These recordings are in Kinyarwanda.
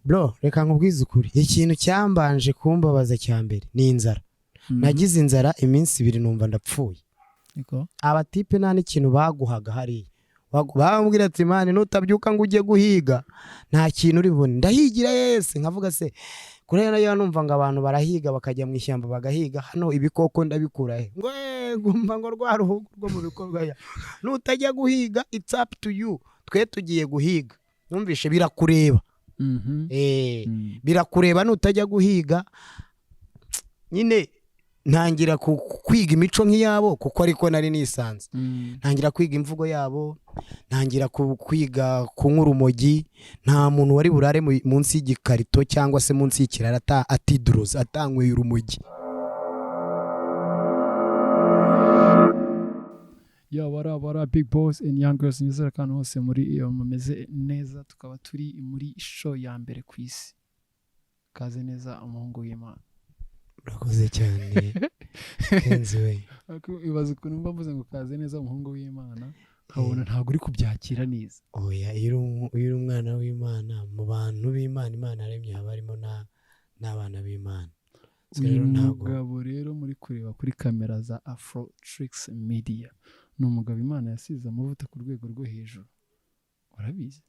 Bro, reka nkubwize ukuri, ikintu cyambanje kumbabaza cya mbere ni inzara. Nagize inzara iminsi 2 numva ndapfuye. Niko. Abatipe nta n'ikintu baguhaga hariya. Bambwira ati: "Man, nutabyuka ngo ujye guhiga nta kintu uri bubone." Ndahigira yese, nkavuga se kuri rero numva ngo abantu barahiga bakajya mu ishyamba bagahiga, hano ibikoko ndabikura he? Ngo ngumva ngo rwa ruhugu rwo mu bikorwa ya nutajya guhiga, it's up to you, twe tugiye guhiga. Numvishe birakureba. Birakureba nutajya guhiga nyine. Ntangira kwiga imico nk'iyabo, kuko ariko nari nisanze. Ntangira kwiga imvugo yabo, ntangira kwiga kunywa urumogi. Nta muntu wari burare munsi y'igikarito cyangwa se munsi y'ikiraro atiduroza, atanyweye urumogi. Yo, what up, what up, big boys and young girls? Nizere ko ahantu hose muri iyo mumeze neza. Tukaba turi muri show ya mbere ku isi. Kaze neza, umuhungu w'Imana. Urakoze cyane, Kenzi we. Ariko ibaze ukuntu mba mvuze ngo kaze neza, umuhungu w'Imana, nkabona ntabwo uri kubyakira neza. Oya, iyo uri umwana w'Imana mu bantu b'Imana, Imana yaremye, haba harimo n'abana b'Imana. So Uyu rero ntabwo mugabo rero muri kureba kuri kamera za Afro Tricks Media ni umugabo Imana yasize amavuta ku rwego rwo hejuru, urabizi?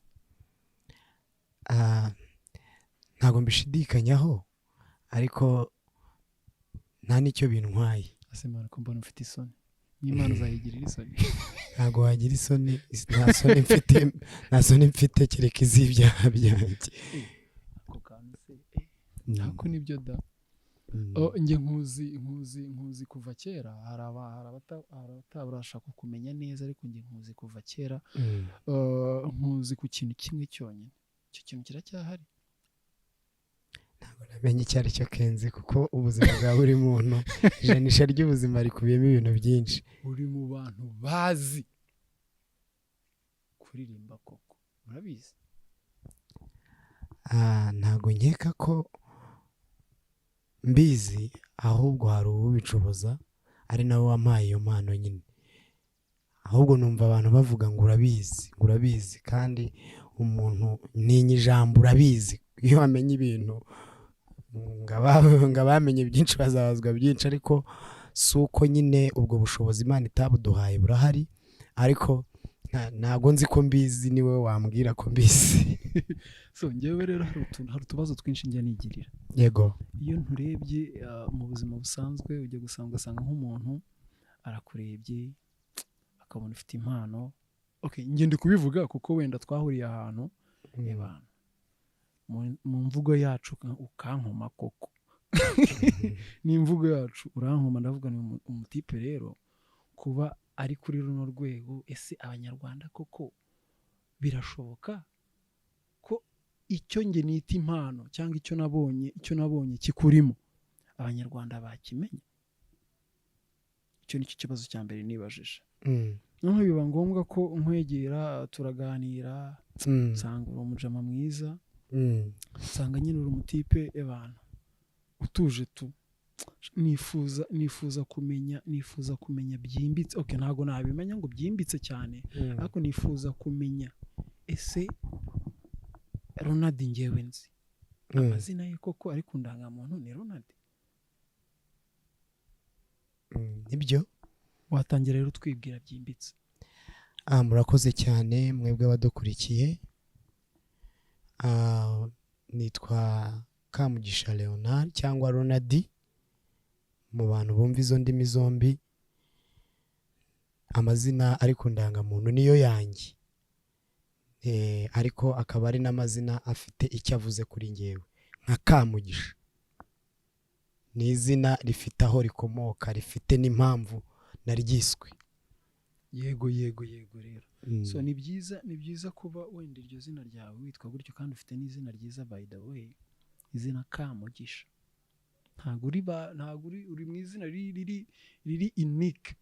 Ah, ntabwo mbishidikanyaho, ariko nta n'icyo bintwaye. Ase Imana, ko mbona ufite isoni, n'Imana uzayigirira isoni? Ntabwo wagira isoni, nta soni mfite, nta soni mfite kereka iz'ibyaha byanjye. Ako kantu se, ako nibyo da. Oh, njye nkuzi kuva kera. Hari abatabasha kukumenya neza, ariko njye nkuzi kuva kera. Nkuzi ku kintu kimwe cyonyine. Icyo kintu kiracyahari? Ntabwo namenye icyo ari cyo, Kenzi, kuko ubuzima bwa buri muntu, ijanisha ry'ubuzima rikubiyemo ibintu byinshi. Uri mu bantu bazi kuririmba koko, urabizi? Ah, ntabwo nkeka ko mbizi, ahubwo hari uwubicuruza ari nawe wampaye iyo mpano nyine. Ahubwo numva abantu bavuga ngo urabizi, ngo urabizi, kandi umuntu ntinya ijambo urabizi. Iyo wamenye ibintu, ngo abamenye byinshi bazabazwa byinshi, ariko si uko nyine ubwo bushobozi Imana itabuduhaye, burahari, ariko ntabwo nzi ko mbizi, niwe wambwira ko mbizi. So njyewe rero hari utubazo twinshi njya nigirira. Iyo nturebye mu buzima busanzwe, ujya gusanga ugasanga nk'umuntu arakurebye akabona ufite impano. Okay, njye ndi kubivuga kuko wenda twahuriye ahantu ebana mu mvugo yacu ukankoma koko, ni imvugo yacu, urankoma. Ndavuga ni umutipe rero kuba ari kuri runo rwego, ese Abanyarwanda koko birashoboka ko icyo nge nita impano cyangwa icyo nabonye kikurimo Abanyarwanda bakimenya? Icyo ni cyo kibazo cya mbere nibajije. Noneho biba ngombwa ko nkwegera, turaganira, nsanga uri umujama mwiza, nsanga nyine uri umutipe ebana utuje tu. Nifuza kumenya byimbitse. Okay, ntabwo nabimenya ngo byimbitse cyane, ariko nifuza kumenya, ese Ronald ngewe nzi amazina ye koko ari ku ndangamuntu ni Ronald? Nibyo. Watangira rero twibwira byimbitse. Ah, murakoze cyane mwebwe abadukurikiye. Ah, nitwa Kamugisha Leonard cyangwa Ronald mu bantu bumva izo ndimi zombi. Amazina ari ku ndangamuntu niyo yanjye, ariko akaba ari n'amazina afite icyo avuze kuri ngewe. Nka Kamugisha ni izina rifite aho rikomoka, rifite n'impamvu naryiswe. Yego rero. So ni byiza kuba wenda iryo zina ryawe witwa gutyo, kandi ufite n'izina ryiza, by the way. Izina Kamugisha ntabwo uri mu izina riri unique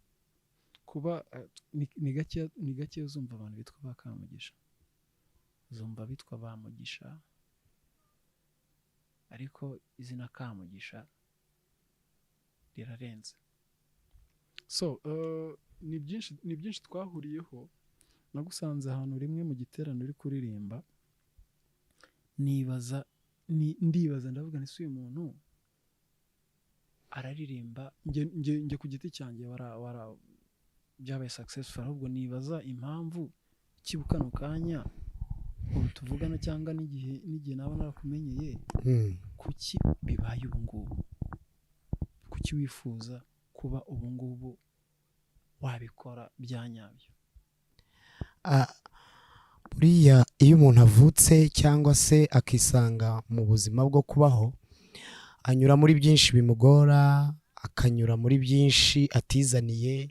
kuba ni gake uzumva abantu bitwa ba Kamugisha, uzumva bitwa ba Mugisha, ariko izina Kamugisha rirarenze. So ni byinshi twahuriyeho. Nagusanze ahantu rimwe mu giterane uri kuririmba, nibaza Ndibaza, ndavuga nti: "Uyu muntu araririmba." Njye ku giti cyanjye wara byabaye successful, ahubwo nibaza impamvu kibu kano kanya ubu tuvugana, cyangwa n'igihe naba narakumenyeye, kuki bibaye ubu ngubu? Kuki wifuza kuba ubu ngubu wabikora bya nyabyo? Buriya iyo umuntu avutse cyangwa se akisanga mu buzima bwo kubaho, anyura muri byinshi bimugora, akanyura muri byinshi atizaniye,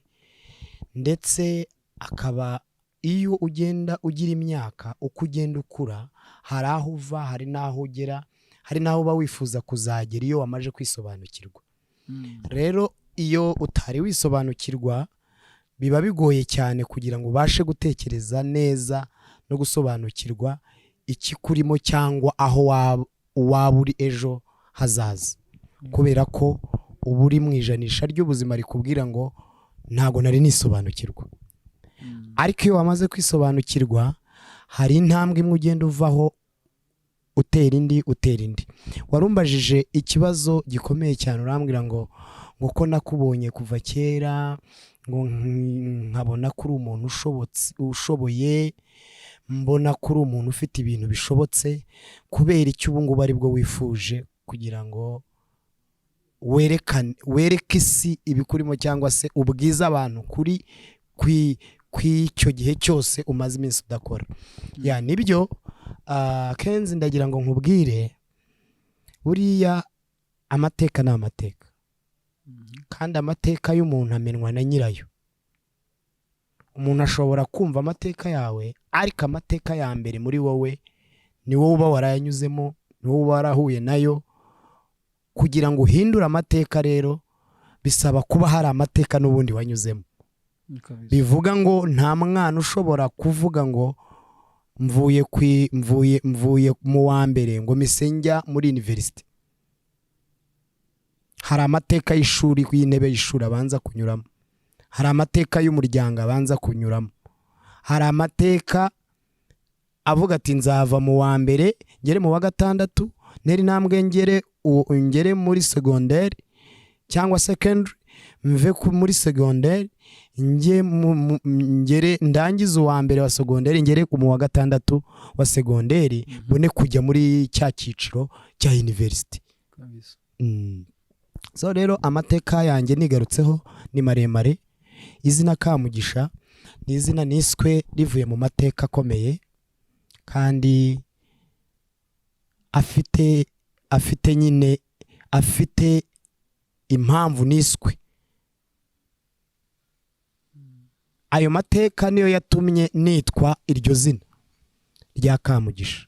ndetse akaba iyo ugenda ugira imyaka, uko ugenda ukura, hari aho uva, hari n'aho ugera, hari n'aho uba wifuza kuzagera iyo wamaze kwisobanukirwa. Rero iyo utari wisobanukirwa, biba bigoye cyane kugira ngo ubashe gutekereza neza no gusobanukirwa ikikurimo cyangwa aho waba uri ejo hazaza, kubera ko uba uri mu ijanisha ry'ubuzima rikubwira ngo ntabwo nari nisobanukirwa. Ariko iyo wamaze kwisobanukirwa, hari intambwe imwe ugenda uvaho utera indi, utera indi. Warumbajije ikibazo gikomeye cyane, urambwira ngo ko nakubonye kuva kera, ngo nkabona ko uri umuntu ushobotse, ushoboye, mbona ko uri umuntu ufite ibintu bishobotse, kubera icyo ubu ngubu aribwo wifuje kugira ngo werekane, wereke isi ibikurimo, cyangwa se ubwize abantu kuri kw'icyo gihe cyose umaze iminsi udakora. Ya, nibyo. Kenzi, ndagira ngo nkubwire, buriya amateka ni amateka, kandi amateka y'umuntu amenwa na nyirayo. Umuntu ashobora kumva amateka yawe, ariko amateka ya mbere muri wowe ni wowe uba warayanyuzemo, ni wowe uba warahuye nayo. Kugira ngo uhindure amateka rero, bisaba kuba hari amateka n'ubundi wanyuzemo. Kabisa. Bivuga ngo nta mwana ushobora kuvuga ngo mvuye mu wa mbere ngo mise njya muri university. Hari amateka y'ishuri, y'intebe y'ishuri abanza kunyuramo, hari amateka y'umuryango abanza kunyuramo, hari amateka avuga ati nzava mu wa mbere ngere mu wa gatandatu, ntere intambwe ngere muri segonderi cyangwa secondary, mve muri segonderi njye ngere ndangize uwa mbere wa segonderi, ngere mu wa gatandatu wa segonderi, mbone kujya muri cya cyiciro cya university. Kabisa. So rero amateka yanjye nigarutseho ni maremare. Izina Kamugisha ni izina niswe rivuye mu mateka akomeye kandi afite nyine afite impamvu niswe. Ayo mateka niyo yatumye nitwa iryo zina rya Kamugisha.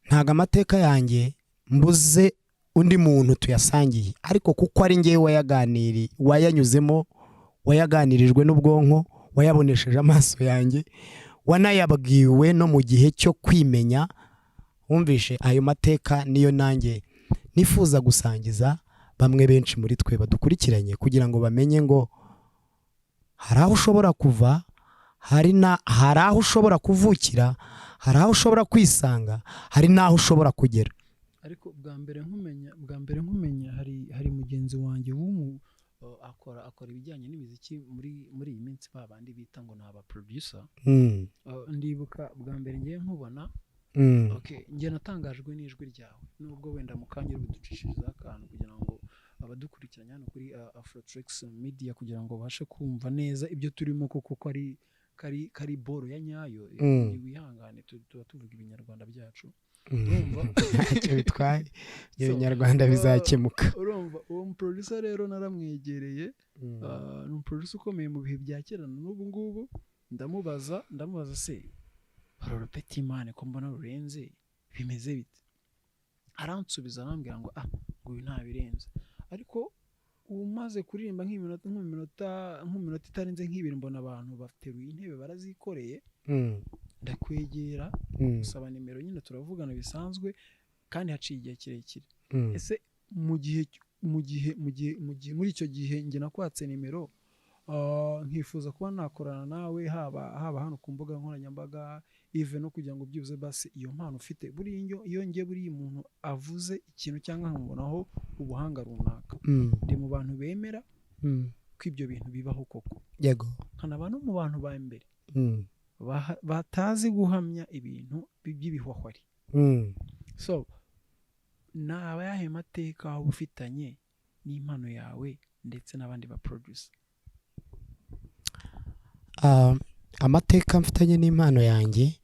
Ntabwo amateka yanjye mbuze undi muntu tuyasangiye, ariko kuko ari ngewe wayaganiri, wayanyuzemo, wayaganirijwe n'ubwonko, wayabonesheje amaso yanjye, wanayabwiwe no mu gihe cyo kwimenya, wumvishe ayo mateka, niyo nanjye nifuza gusangiza bamwe benshi muri twe badukurikiranye, kugira ngo bamenye ngo hari aho ushobora kuva, hari aho ushobora kuvukira, hari aho ushobora kwisanga, hari n'aho ushobora kugera. Ariko bwa mbere nkumenya, hari mugenzi wanjye w'umu akora ibijyanye n'imiziki muri iyi minsi, ba bandi bita ngo ni aba producer. Ndibuka bwa mbere ngiye nkubona, okay, njye natangajwe n'ijwi ryawe, nubwo wenda mu kanya uri buducishirizeho akantu kugira ngo abadukurikiranye hano kuri Afrotrix Media, kugira ngo babashe kumva neza ibyo turimo, kuko ko ari kari boro ya nyayo. Wihangane, tuba tuvuga ibinyarwanda byacu. Urumva? Ntacyo bitwaye ibyo, So, binyarwanda bizakemuka. Urumva, uwo muproducer rero naramwegereye, ni umuproducer ukomeye mu bihe bya kera na n'ubu ngubu. Ndamubaza se uru rupeti man ko mbona rurenze, bimeze bite? Aransubiza, arambwira ngo ngo uyu ntabirenze. Ariko umaze kuririmba nk'iminota itarenze nk'ibiri, mbona abantu bateruye intebe barazikoreye. Ndakwegera, usaba nimero nyine, turavugana bisanzwe, kandi haciye igihe kirekire. Ese mu gihe mu gihe mu gihe mu gihe muri icyo gihe njye nakwatse nimero, Nkifuza kuba nakorana nawe, haba hano ku mbuga nkoranyambaga, even no kugira ngo byibuze basi iyo mpano ufite. Buriya iyo ngiye, buriya umuntu avuze ikintu cyangwa nkamubonaho ubuhanga runaka, ndi mu bantu bemera ko ibyo bintu bibaho koko, nkanaba no mu bantu ba mbere batazi guhamya ibintu by'ibihwahwari. So ni ayahe mateka waba ufitanye n'impano yawe ndetse n'abandi ba producer? Amateka mfitanye n'impano yanjye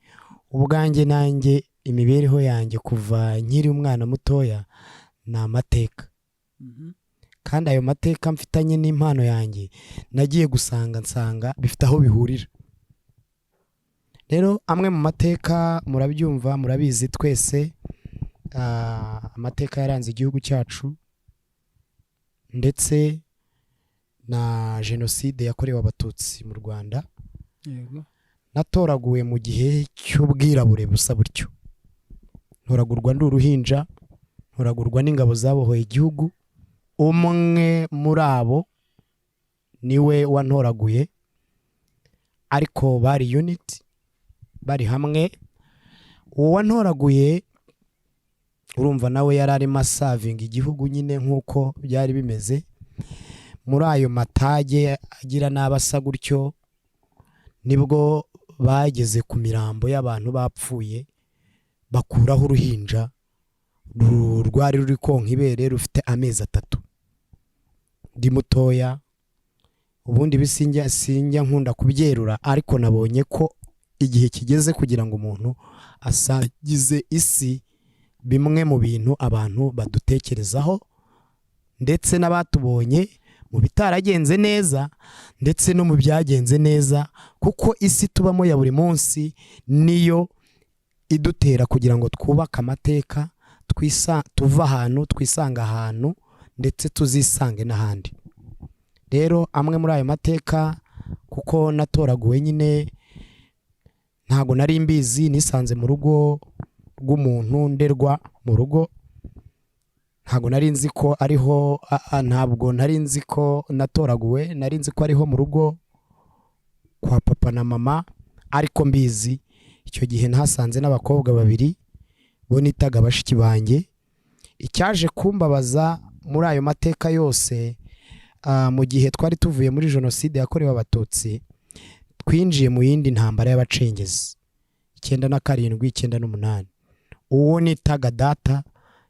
ubwanjye, nanjye imibereho yanjye kuva nkiri umwana mutoya ni amateka. Kandi ayo mateka mfitanye n'impano yanjye nagiye gusanga nsanga bifite aho bihurira. Rero amwe mu mateka murabyumva, murabizi twese, amateka yaranze igihugu cyacu ndetse na Jenoside yakorewe Abatutsi mu Rwanda. Natoraguwe mu gihe cy'ubwirabure busa butyo, ntoragurwa ndi uruhinja, ntoragurwa n'ingabo zabohoye igihugu. Umwe muri abo niwe wantoraguye, ariko bari unit, bari hamwe. Uwo wantoraguye, urumva nawe yari arimo aservinga igihugu nyine nk'uko byari bimeze muri ayo matage agira n'abasa gutyo. Nibwo bageze ku mirambo y'abantu bapfuye, bakuraho uruhinja rwari ruri konka ibere, rufite amezi 3. Ndi mutoya, ubundi bisinjya sinjya nkunda kubyerura, ariko nabonye ko igihe kigeze kugira ngo umuntu asagize isi bimwe mu bintu abantu badutekerezaho, ndetse n'abatubonye mu bitaragenze neza ndetse no mu byagenze neza, kuko isi tubamo ya buri munsi niyo idutera kugira ngo twubake amateka, tuve ahantu twisanga ahantu, ndetse tuzisange n'ahandi. Rero amwe muri ayo mateka, kuko natoraguwe nyine ntabwo nari mbizi, nisanze mu rugo rw'umuntu, nderwa mu rugo, ntabwo nari nzi ko ariho, ntabwo nari nzi ko natoraguwe. Nari nzi ko ariho mu rugo kwa papa na mama, ariko mbizi icyo gihe nahasanze n'abakobwa babiri bo nitaga bashiki banjye. Icyaje kumbabaza muri ayo mateka yose, mu gihe twari tuvuye muri Jenoside yakorewe Abatutsi, twinjiye mu yindi ntambara y'abacengezi 97, 98. Uwo nitaga data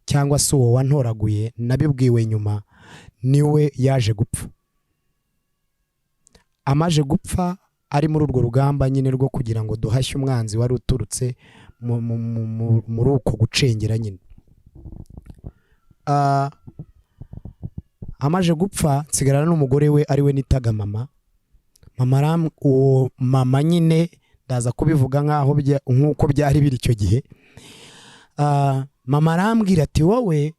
cyangwa se uwo wantoraguye, nabibwiwe nyuma, niwe yaje gupfa. Amaje gupfa ari muri urwo rugamba nyine rwo kugira ngo duhashye umwanzi wari uturutse muri uko gucengera nyine. Amaje gupfa nsigarana n'umugore we, ari we nitaga mama. Mama uwo mama nyine ndaza kubivuga nk'aho nk'uko byari biri icyo gihe. Mama arambwira ati: "Wowe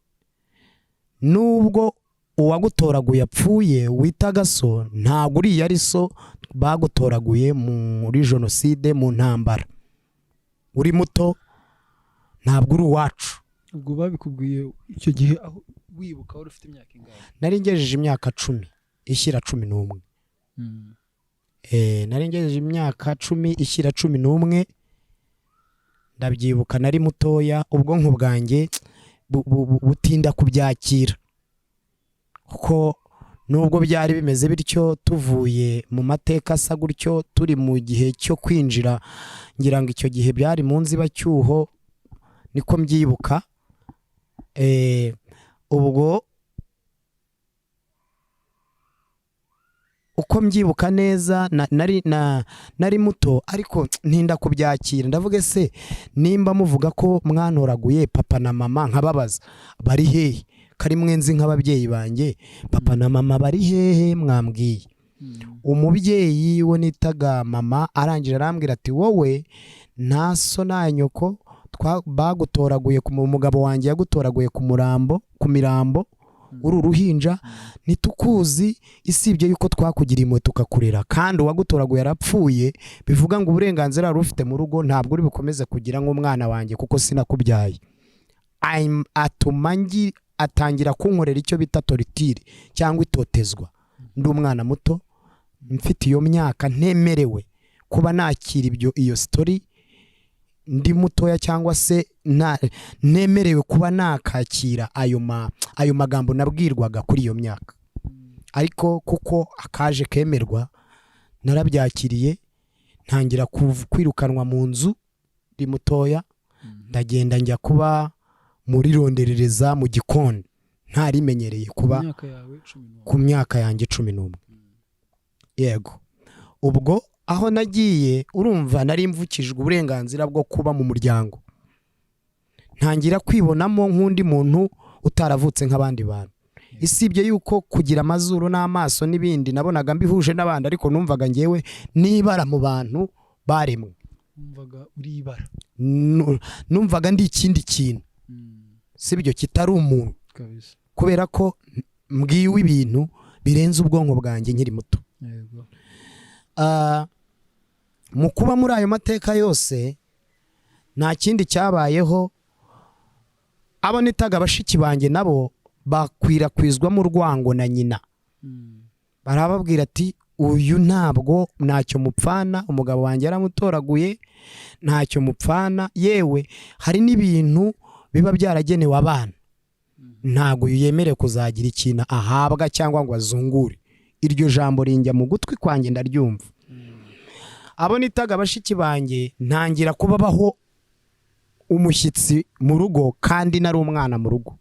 nubwo uwagutoraguye apfuye witaga so, ntabwo uriya ari so. Bagutoraguye muri Jenoside, mu ntambara, uri muto, ntabwo uri uwacu." Ubwo babikubwiye icyo gihe aho wibuka wari ufite imyaka ingahe? Nari ngejeje imyaka 10 ishyira 11. Nari ngejeje imyaka 10 ishyira 11, ndabyibuka. Nari mutoya, ubwonko bwanjye butinda kubyakira, kuko nubwo byari bimeze bityo, tuvuye mu mateka asa gutyo, turi mu gihe cyo kwinjira, ngira ngo icyo gihe byari mu nzibacyuho, niko mbyibuka. Ubwo uko mbyibuka neza, nari muto ariko ntinda kubyakira. Ndavuga: "Ese nimba muvuga ko mwantoraguye, papa na mama nkababaza bari hehe? Kari mwenzi nk'ababyeyi banjye, papa na mama bari hehe mwambwiye?" Umubyeyi we nitaga mama arangije arambwira ati: "Wowe nta so nta nyoko, bagutoraguye ku mugabo wanjye yagutoraguye ku murambo, ku mirambo, uri uruhinja, ntitukuzi isibye yuko twakugiriye impuhwe tukakurera, kandi uwagutoraguye yarapfuye. Bivuga ngo uburenganzira wari ufite mu rugo ntabwo uri bukomeze kugira nk'umwana wanjye, kuko sinakubyaye." Atuma atangira kunkorera icyo bita torture cyangwa itotezwa ndi umwana muto. Mfite iyo myaka, ntemerewe kuba nakira ibyo, iyo story ndi mutoya, cyangwa se ntemerewe kuba nakakira ayo magambo nabwirwaga kuri iyo myaka. Ariko kuko akaje kemerwa, narabyakiriye, ntangira kwirukanwa mu nzu ndi mutoya. Ndagenda njya kuba muri ronderereza mu gikoni, ntarimenyereye kuba Ku myaka yawe 11? Ku myaka yanjye 11, yego. Ubwo aho nagiye, urumva nari mvukijwe uburenganzira bwo kuba mu muryango, ntangira kwibonamo nk'undi muntu utaravutse nk'abandi bantu. Isibye yuko kugira amazuru n'amaso n'ibindi nabonaga mbihuje n'abandi, ariko numvaga ngewe nibara mu bantu baremwe. Wumvaga uri ibara? Numvaga ndi ikindi kintu, sibyo, kitari umuntu, kubera ko mbwiwe ibintu birenze ubwonko bwanjye nkiri muto. Mu kuba muri ayo mateka yose, nta kindi cyabayeho. Abo nitaga bashiki banjye nabo bakwirakwizwamo urwango na nyina. Barababwira ati: "Uyu ntabwo ntacyo mupfana, umugabo wanjye yaramutoraguye, ntacyo mupfana. Yewe, hari n'ibintu biba byaragenewe abana, ntabwo uyu yemerewe kuzagira ikintu ahabwa cyangwa ngo azungure." Iryo jambo rinjya mu gutwi kwanjye, ndaryumva. Abo nitaga bashiki banjye, ntangira kubabaho umushyitsi mu rugo kandi nari umwana mu rugo.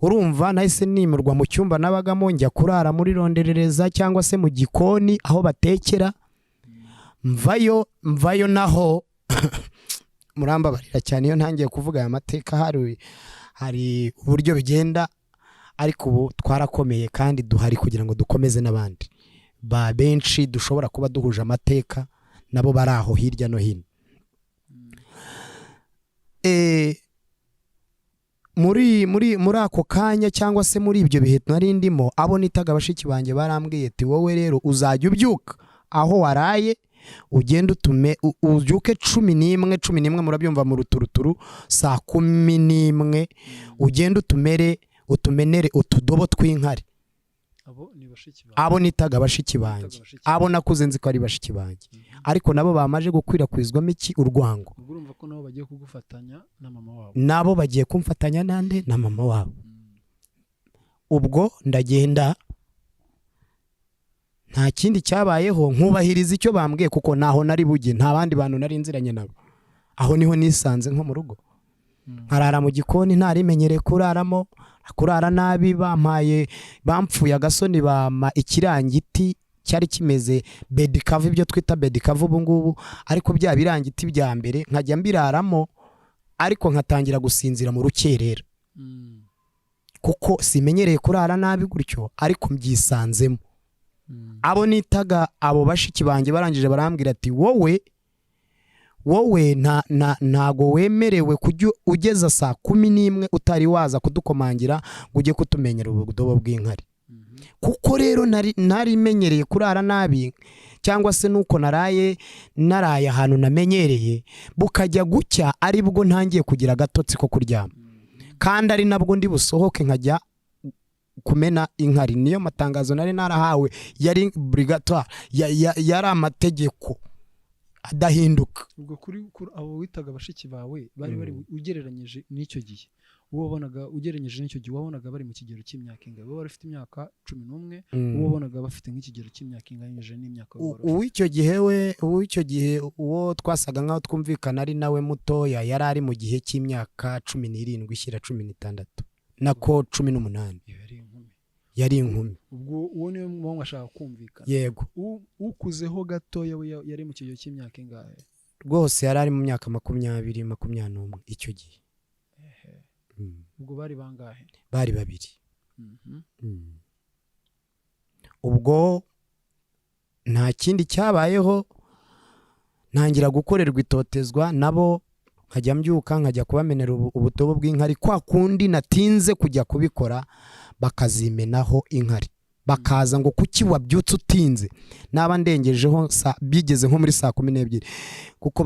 Urumva nahise nimurwa mu cyumba nabagamo, njya kurara muri ronderereza cyangwa se mu gikoni aho batekera. Mvayo naho, murambabarira cyane iyo ntangiye kuvuga aya mateka, hari uburyo bigenda, ariko ubu twarakomeye kandi duhari kugira ngo dukomeze n'abandi ba benshi dushobora kuba duhuje amateka nabo bari aho hirya no hino. Muri ako kanya cyangwa se muri ibyo bihe nari ndimo, abo nitaga bashiki banjye barambwiye ati: "Wowe rero uzajya ubyuka aho waraye, ugende utume ubyuke 11, 11 murabyumva, mu ruturuturu, saa 11, ugende utumere, utumenere utudobo tw'inkari." Abo ni bashiki bawe? Abo nitaga bashiki banjye. Bashiki. Abo nakuze nzi ko ari bashiki banjye, ariko nabo bamaje gukwirakwizwamo iki? Urwango. Ubwo urumva ko nabo bagiye kugufatanya na mama wabo. Nabo bagiye kumfatanya nande? Na mama wabo. Ubwo ndagenda, nta kindi cyabayeho, nkubahiriza icyo bambwiye kuko ntaho nari bujye, nta bandi bantu nari nziranye nabo. Aho niho nisanze nko mu rugo, nkarara mu gikoni ntarimenyereye kuraramo, kurara nabi. Bampaye, bampfuye agasoni, bampa ikirangiti cyari kimeze bed cover, ibyo twita bed cover ubu ngubu, ariko bya birangiti bya mbere, nkajya mbiraramo, ariko nkatangira gusinzira mu rukerera kuko simenyereye kurara nabi gutyo, ariko mbyisanzemo. Abo nitaga abo bashiki banjye barangije barambwira ati: Wowe ntago wemerewe kujya ugeza saa 11 utari waza kudukomangira ngo ujye kutumenyera ubudobo bw'inkari." Kuko rero nari menyereye kurara nabi, cyangwa se nuko naraye naraye ahantu namenyereye, bukajya gucya aribwo ntangiye kugira agatotsi ko kuryama, kandi ari nabwo ndi busohoke nkajya kumena inkari. Niyo matangazo nari narahawe, yari obligatoire, yari amategeko adahinduka. Ubwo kuri abo witaga bashiki bawe bari ugereranyije n'icyo gihe, uwo wabonaga, ugereranyije n'icyo gihe, wabonaga bari mu kigero cy'imyaka ingahe? Wowe wari ufite imyaka 11, uwo wabonaga bafite nk'ikigero cy'imyaka inganyije n'imyaka wowe wari ufite? Uw'icyo gihe we, uw'icyo gihe, uwo twasaga nk'aho twumvikana ari nawe mutoya, yari ari mu gihe cy'imyaka 17 ishyira 16, nako 18. Iyo yari inkumi? Yari inkumi. Ubwo uwo niwe muba mwashaka kumvikana? Yego. Ukuzeho gatoya we yari mu kigero cy'imyaka ingahe? Rwose yari ari mu myaka 20, 21 icyo gihe. Ubwo bari bangahe? Bari babiri. Ubwo nta kindi cyabayeho, ntangira gukorerwa itotezwa nabo, nkajya mbyuka nkajya kubamenera ubutobo bw'inkari. Kwa kundi natinze kujya kubikora, bakazimenaho inkari, bakaza ngo: "Kuki wabyutse utinze?" Naba ndengejeho bigeze nko muri saa 12, kuko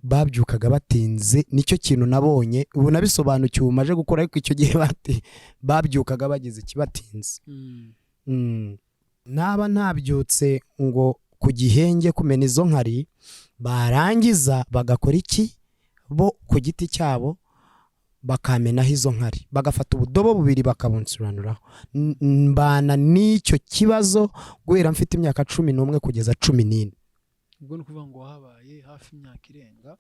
babyukaga batinze. Nicyo kintu nabonye ubu nabisobanukiwe umaje gukora, ariko icyo gihe babyukaga bageze ikibatinze. Naba ntabyutse ngo ku gihenge kumena izo nkari, barangiza bagakora iki bo ku giti cyabo, bakamenaho izo nkari, bagafata ubudobo bubiri bakabunsuranuraho. Mbana n'icyo kibazo guhera mfite imyaka 11 kugeza 14. Ubwo ni ukuvuga ngo wahabaye hafi imyaka irenga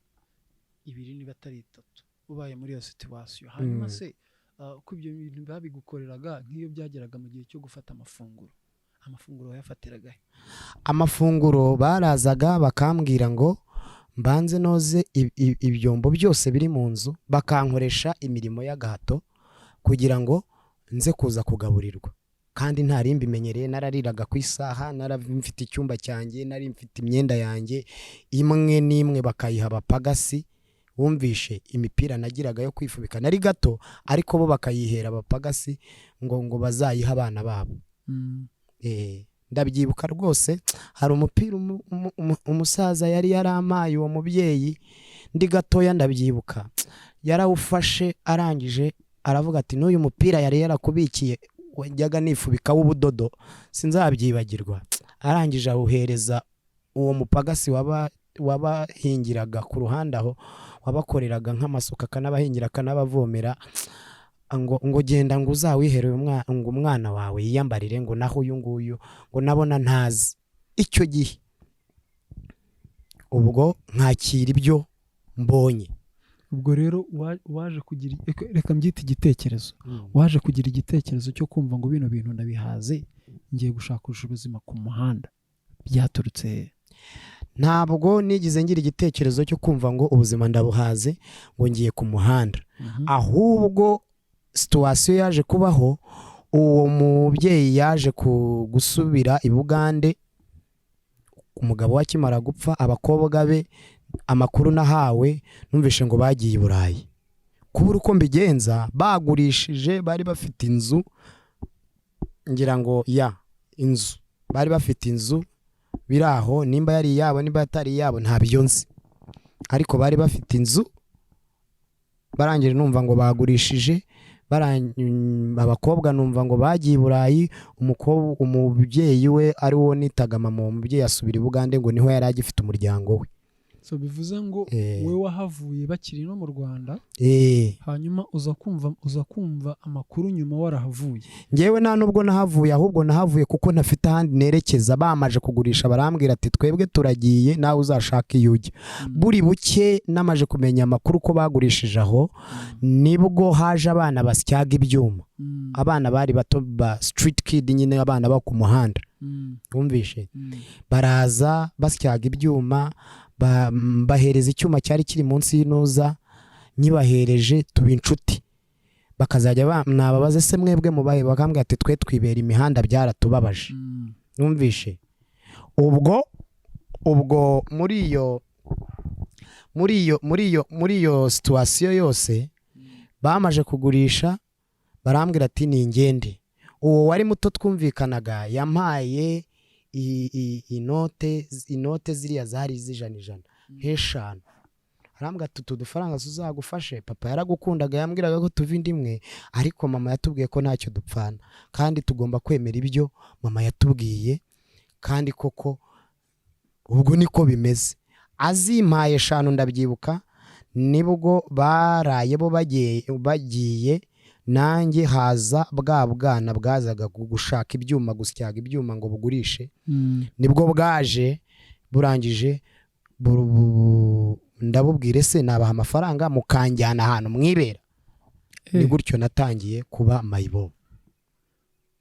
2 niba atari 3 ubaye muri iyo situation. Hanyuma se ko ibyo bintu babigukoreraga, nk'iyo byageraga mu gihe cyo gufata amafunguro, amafunguro wayafatiraga he? Amafunguro barazaga bakambwira ngo mbanze noze ibyombo byose biri mu nzu, bakankoresha imirimo y'agahato kugira ngo nze kuza kugaburirwa, kandi ntari mbimenyereye. Narariraga ku isaha, nari mfite icyumba cyanjye, nari mfite imyenda yanjye imwe n'imwe bakayiha abapagasi. Wumvishe imipira nagiraga yo kwifubika, nari gato, ariko bo bakayihera abapagasi ngo bazayihe abana babo. Ndabyibuka rwose, hari umupira umusaza yari yarampaye, uwo mubyeyi, ndi gatoya, ndabyibuka yarawufashe, arangije aravuga ati: "N'uyu mupira yari yarakubikiye wajyaga nifubika w'ubudodo, sinzabyibagirwa." Arangije awuhereza uwo mupagasi wabahingiraga ku ruhande aho, wabakoreraga nk'amasuka, akanabahingira, akanabavomera, ngo genda, ngo uzawihere ngo umwana wawe yiyambarire, ngo naho uyu nguyu ngo nabona ntazi. Icyo gihe ubwo nkakira ibyo mbonye. Ubwo rero waje kugira, reka mbyite igitekerezo, waje kugira igitekerezo cyo kumva ngo bino bintu ndabihaze, ngiye gushakisha ubuzima ku muhanda, byaturutse he? Ntabwo nigeze ngira igitekerezo cyo kumva ngo ubuzima ndabuhaze, ngo ngiye ku muhanda. Ahubwo situation yaje kubaho, uwo mubyeyi yaje gusubira i Bugande, umugabo we akimara gupfa. Abakobwa be, amakuru nahawe, numvishe ngo bagiye i Burayi. Kubura uko mbigenza, bagurishije, bari bafite inzu, ngira ngo ya inzu, bari bafite inzu biri aho, nimba yari iyabo, nimba atari iyabo, ntabyo nzi, ariko bari bafite inzu. Barangije numva ngo bagurishije, abakobwa numva ngo bagiye i Burayi. Umukobwa, umubyeyi we ari wo nitaga mama, uwo mubyeyi asubira i Bugande, ngo niho yari agifite umuryango we. So bivuze ngo wowe wahavuye bakiri no mu Rwanda, hanyuma uza kumva amakuru nyuma warahavuye? Ngewe nta nubwo nahavuye, ahubwo nahavuye kuko ntafite ahandi nerekeza. Bamaje kugurisha, barambwira ati: "Twebwe turagiye, nawe uzashaka iyo ujya." Buri buke namaje kumenya amakuru ko bagurishije aho, nibwo haje abana basyaga ibyuma, abana bari bato ba street kid nyine, abana bo ku muhanda. Wumvishe? Baraza basyaga ibyuma, bahereza icyuma cyari kiri munsi y'intuza, nyibahereje tuba inshuti. Bakazajya nababaze: "Se mwebwe mubahe?" Bakambwira ati: "Twe twibera imihanda, byaratubabaje." Numvishe ubwo muri iyo situation yose, bamaje kugurisha, barambwira ati ni ingende. Uwo wari muto twumvikanaga yampaye inote ziriya zari z'ijana ijana nk'eshanu, arambwira ati: "Utu dufaranga tuzagufashe, papa yaragukundaga, yambwiraga ko tuva inda imwe, ariko mama yatubwiye ko ntacyo dupfana, kandi tugomba kwemera ibyo mama yatubwiye." Kandi koko ubwo niko bimeze. Azimpaye eshanu, ndabyibuka, nibwo baraye bo bagiye, nanjye haza bwa bwana bwazaga gushaka ibyuma, gusyaga ibyuma ngo bugurishe. Nibwo bwaje, burangije ndabubwire: "Se nabaha amafaranga mukanjyana ahantu mwibera?" Ni gutyo natangiye kuba mayibobo,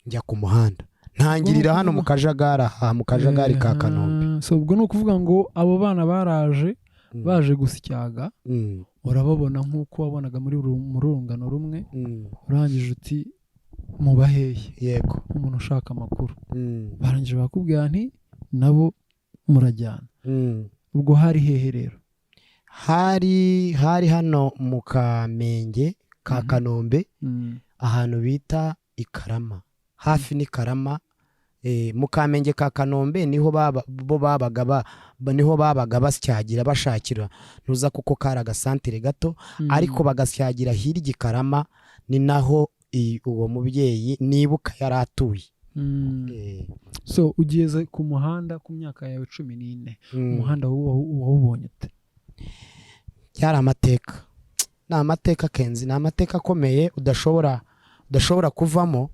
njya ku muhanda, ntangirira hano mu kajagari, aha mu kajagari ka Kanombe. So ubwo ni ukuvuga ngo abo bana baraje baje gusyaga, urababona nk'uko wabonaga muri urungano rumwe, urangije uti muba hehe? Yego. Nk'umuntu ushaka amakuru. Barangije bakubwira nti nabo murajyana. Ubwo hari hehe rero? Hari hano mu Kamenge ka Kanombe, ahantu bita i Karama, hafi n'i Karama, mu Kamenge ka Kanombe, niho baba, bo babaga niho babaga basyagira, bashakira ntuza, kuko kari agasantire gato, ariko bagasyagira hirya i Karama, ni naho uwo mubyeyi nibuka yari atuye. So ugeze ku muhanda ku myaka yawe 14. Umuhanda wawubonye ute? Byari amateka, ni amateka kenzi, ni amateka akomeye udashobora kuvamo.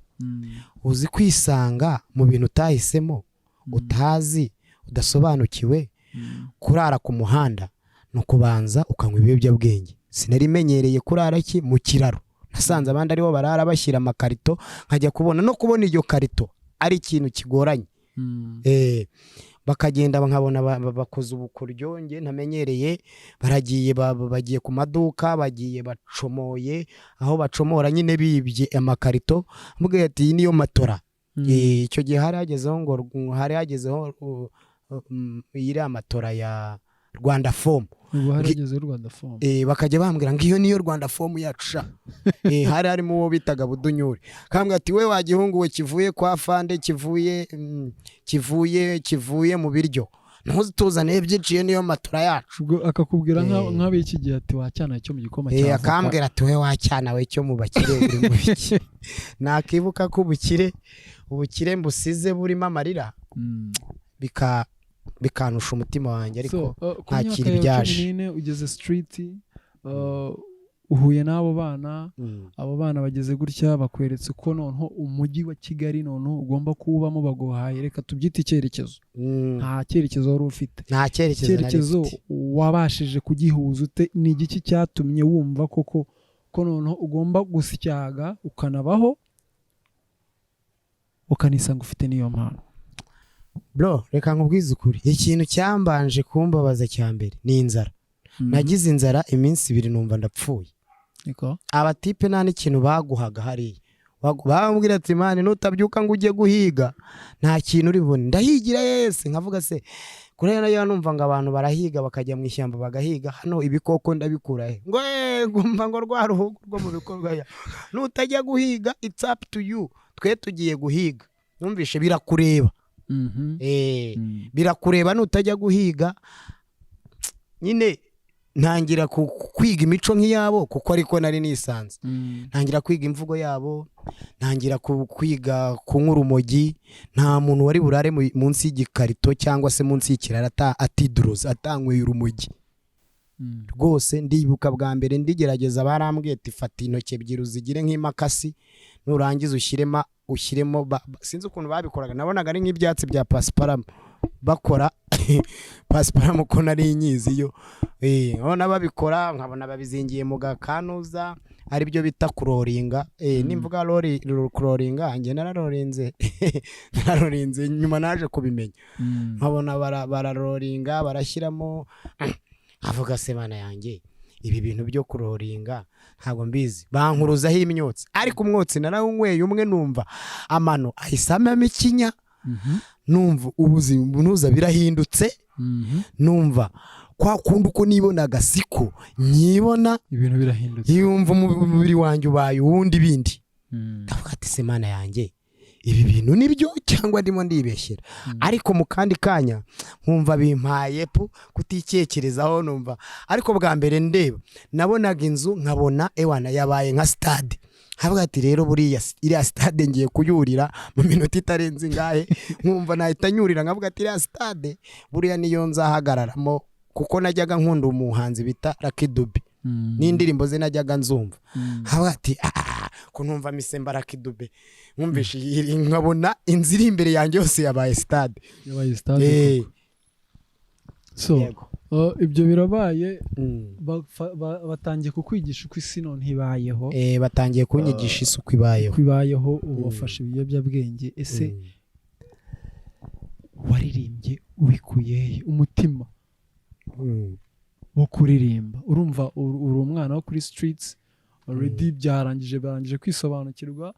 Uzi kwisanga mu bintu utahisemo, utazi, udasobanukiwe? Kurara ku muhanda ni ukubanza ukanywa ibiyobyabwenge. Sinari menyereye kurara ki mu kiraro. Nasanze abandi aribo barara bashyira amakarito, nkajya kubona no kubona iryo karito ari ikintu kigoranye. Bakagenda nkabona bakoze ubukoryo njye ntamenyereye, baragiye, bagiye ku maduka, bagiye bacomoye aho bacomora nyine, bibye amakarito. Mbwiye ati: "Iyi niyo matora." Icyo gihe hari hagezeho ngo hari hagezeho iriya matora ya Rwanda Foam. Ubu harageze Rwanda Foam. Bakajya bambwira ngo iyo niyo Rwanda Foam yacu sha. Hari harimo uwo bitaga Budunyuri, kambwira ati: "We wa gihungu we kivuye kwa fande, kivuye mu biryo, ntuzituzaniye byinshi, iyo niyo matora yacu." Ubwo akakubwira nk'ab'iki gihe ati: "Wacyana cyo mu gikoma cya avoka." Akambwira ati: "We wacyana we cyo mu bakire, uri mu biki?" Nakibuka ko ubukire mbusize burimo amarira, bikanusha umutima wanjye, ariko So, ku ntakira myaka yawe ibyaje. 14 ugeze street, uhuye n'abo bana. Abo bana bageze gutya bakweretse ko noneho umujyi wa Kigali noneho ugomba kuwubamo, baguhaye, reka tubyite icyerekezo. Nta cyerekezo wari ufite? Nta cyerekezo nari Icyerekezo mfite. wabashije kugihuza ute? Ni igiki cyatumye wumva koko ko noneho ugomba gusyaga, ukanabaho, ukanisanga ufite n'iyo mpano? Bro, reka nkubwize ukuri, ikintu cyambanje kumbabaza cya mbere ni inzara. Nagize inzara iminsi 2 numva ndapfuye. Niko. Abatipe nta n'ikintu baguhaga hariya. Bambwira ati: "Man, nutabyuka ngo ujye guhiga nta kintu uri bubone." Ndahigira yese, nkavuga se kuri nayo numva ngo abantu barahiga bakajya mu ishyamba bagahiga, hano ibikoko ndabikura he? Ngo ngumva ngo rwa ruhugu rwo mu bikorwa ya nutajya guhiga, it's up to you, twe tugiye guhiga. Numvishe birakureba. Birakureba nutajya guhiga nyine. Ntangira kwiga imico nk'iyabo, kuko ariko nari nisanze. Ntangira kwiga imvugo yabo, ntangira kwiga kunywa urumogi. Nta muntu wari burare munsi y'igikarito cyangwa se munsi y'ikiraro atiduroza, atanyweye urumogi. Rwose ndibuka bwa mbere ndigerageza, barambwiye ati: "Fata intoki ebyiri uzigire nk'imakasi, nurangiza ushyiremo." Sinzi ukuntu babikoraga, nabonaga ari nk'ibyatsi bya pasiparumu bakora pasiparumu, ko nari nyizi yo. Nkabona babikora, nkabona babizingiye mu gakanuza, aribyo bita kuroringa. Nimvuga kuroringa, njye nararorinze, nyuma naje kubimenya. Nkabona bararoringa, barashyiramo, nkavuga se: "Bana yanjye, ibi bintu byo kuroringa ntabwo mbizi." Bankuruzaho imyotsi, ariko umwotsi narawunyweye umwe, numva amano ahise amamo ikinya. Numva ubuzima ntuza birahindutse. Numva kwa kundi uko nibonaga siko nyibona. Ibintu birahindutse. Yumva umubiri wanjye ubaye uwundi bindi. Ndavuga ati: "Se Mana yanjye, ibi bintu nibyo cyangwa ndimo ndibeshyera?" Ariko mu kandi kanya nkumva bimpaye pu kutikekerezaho. Numva ariko bwa mbere ndeba, nabonaga inzu nkabona ewana yabaye nka stade, nkavuga ati: "Rero buriya iriya stade ngiye kuyurira mu minota itarenze ingahe?" Nkumva nahita nyurira, nkavuga ati: "Iriya stade buriya niyo nzahagararamo," kuko najyaga nkunda umuhanzi bita Lucky Dube, n'indirimbo ze najyaga nzumva. Nkavuga ati: "Ah, ko numva misemba Lucky Dube, nkumvishe nkabona inzu iri imbere yanjye yose yabaye stade." Yabaye stade koko. So Yego. Ibyo birabaye, batangiye kukwigisha uko isi none ibayeho. Batangiye kunyigisha isuku ibayeho. Uko ibayeho. Ubu wafashe ibiyobyabwenge, ese waririmbye ubikuye he umutima wo kuririmba? Urumva uri umwana wo kuri streets already, byarangije, barangije kwisobanukirwa,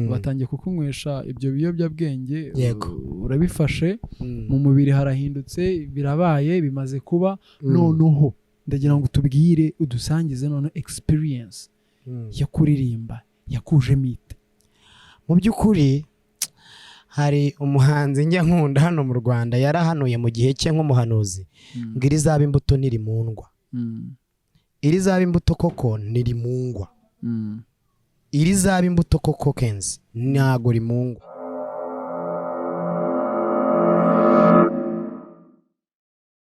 batangiye kukunywesha ibyo biyobyabwenge. Urabifashe, mu mubiri harahindutse, birabaye, bimaze kuba. Noneho ndagira ngo utubwire, udusangize noneho experience yo kuririmba yakujemo ite? Mu by'ukuri hari umuhanzi njya nkunda hano mu Rwanda, yarahanuye mu gihe cye nk'umuhanuzi ngo irizaba imbuto ntirimundwa. Irizaba imbuto koko ntirimungwa. Irizaba imbuto koko kenzi ntago rimungwa.